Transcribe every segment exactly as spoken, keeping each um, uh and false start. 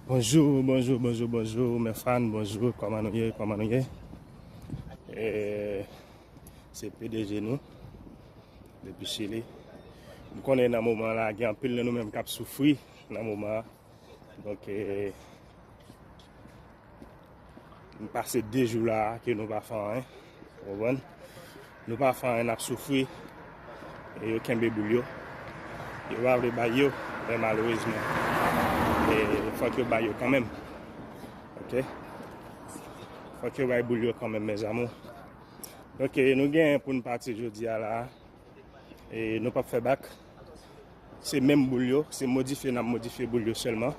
Bonjou, bonjou, bonjou, bonjou, mes fans, bonjou, kòman nou ye, kòman nou ye? E, se P D G nou, depi Chili. M konnen nan moman la, gen anpil nan nou menm k ap soufri nan moman an. Donk, e, nou pase de jou la ke nou pa fè anyen. Ou konprann? Nou pa fè anyen, n ap soufri. E yo kenbe boul yo. Yo pa vle bay yo, men malerezman, e, fòk yo bay yo kanmenm. Oke? Fòk yo bay boul yo kanmenm, mes amours. Donk, e, nou genyen pou n pati jodi a la. E nou p ap fè bak. Se menm boul yo, se modifye n ap modifye boul yo sèlman.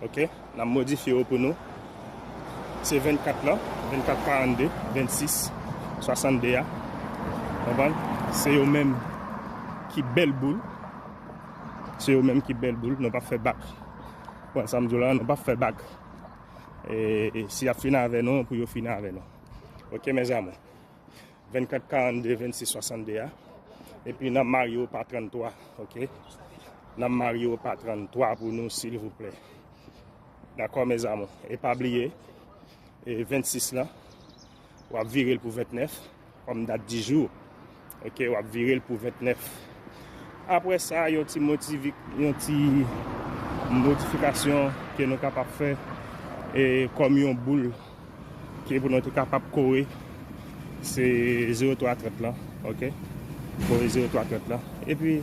Oke? N ap modifye yo pou nou. Se vennkat lan, vennkat, karannde, vennsis, swasannde a. Konprann? Se yo menm ki bèl boul. Se yo menm ki bèl boul. Nou p ap fè bak. Konprann sa m di w la? Nou p ap fè bak. E, e si y ap fini avè nou, pou yo fini avè nou. Oke, mes amours? Vennkat, karannde, vennsis, swasannde a. Epi n ap marye yo pa tranntwa, oke? N ap marye yo pa tranntwa pou nou, silvouplè. Dakò, mes amours? E pa bliye, e vennsis lan, w ap vire l pou vennèf, kòm dat di jou. Oke, w ap vire l pou vennèf. Apre sa, yon ti motivi-, yon ti modifikasyon ke nou kapab fè, e kòm yon boul ke pou nou te kapab kore, se zewo twa trant lan, oke? Kore zewo twa trant lan. Epi,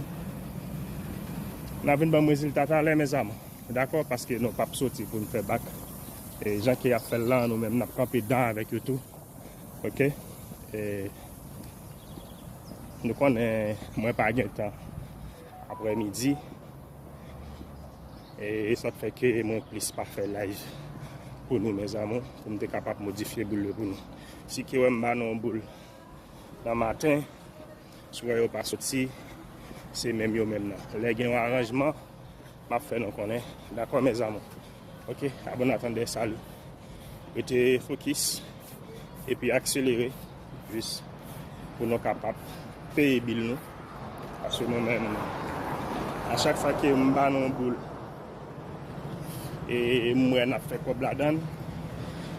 n a vin ban m rezilta talè, mes amours. Dakò? Paske nou p ap soti pou n fè bak. E jan ke y ap fè l lan, nou menm n ap kanpe dan avèk yo tou. Oke? E nou konnen mwen pa gen tan aprèmidi. E, e sa k fè ke mwen plis pa fè live pou nou, mes amours, pou m te kapab modifye boul yo pou nou. Si ke wè m ba nou yon boul nan maten, si w wè yo pa soti, se menm yo menm nan. Lè gen yon aranjman, m ap fè nou konnen. Dakò, mes amours? Oke, a bon antandè, salut. Rete fokis, epi akselere, jis pou nou kapab peye bil nou. Paske nou menm, a chak fwa ke m ba nou yon boul, e m wè n ap fè kòb ladan l,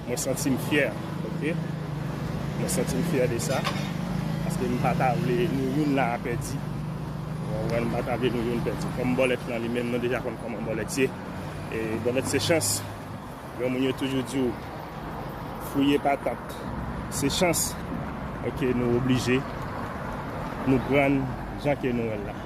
mwen santi m fyè, oke? Mwen santi m fyè de sa, paske m pa ta vle nou youn la a pèdi. Ou konprann? M pa ta vle nou youn pèdi. Kòm bòlèt lan li menm, nou deja konn kòman bòlèt ye. E bòlèt se chans. Granmoun yo toujou di w, fouye patat, se chans. Oke, nou oblije, nou pran l jan ke nou wè l la.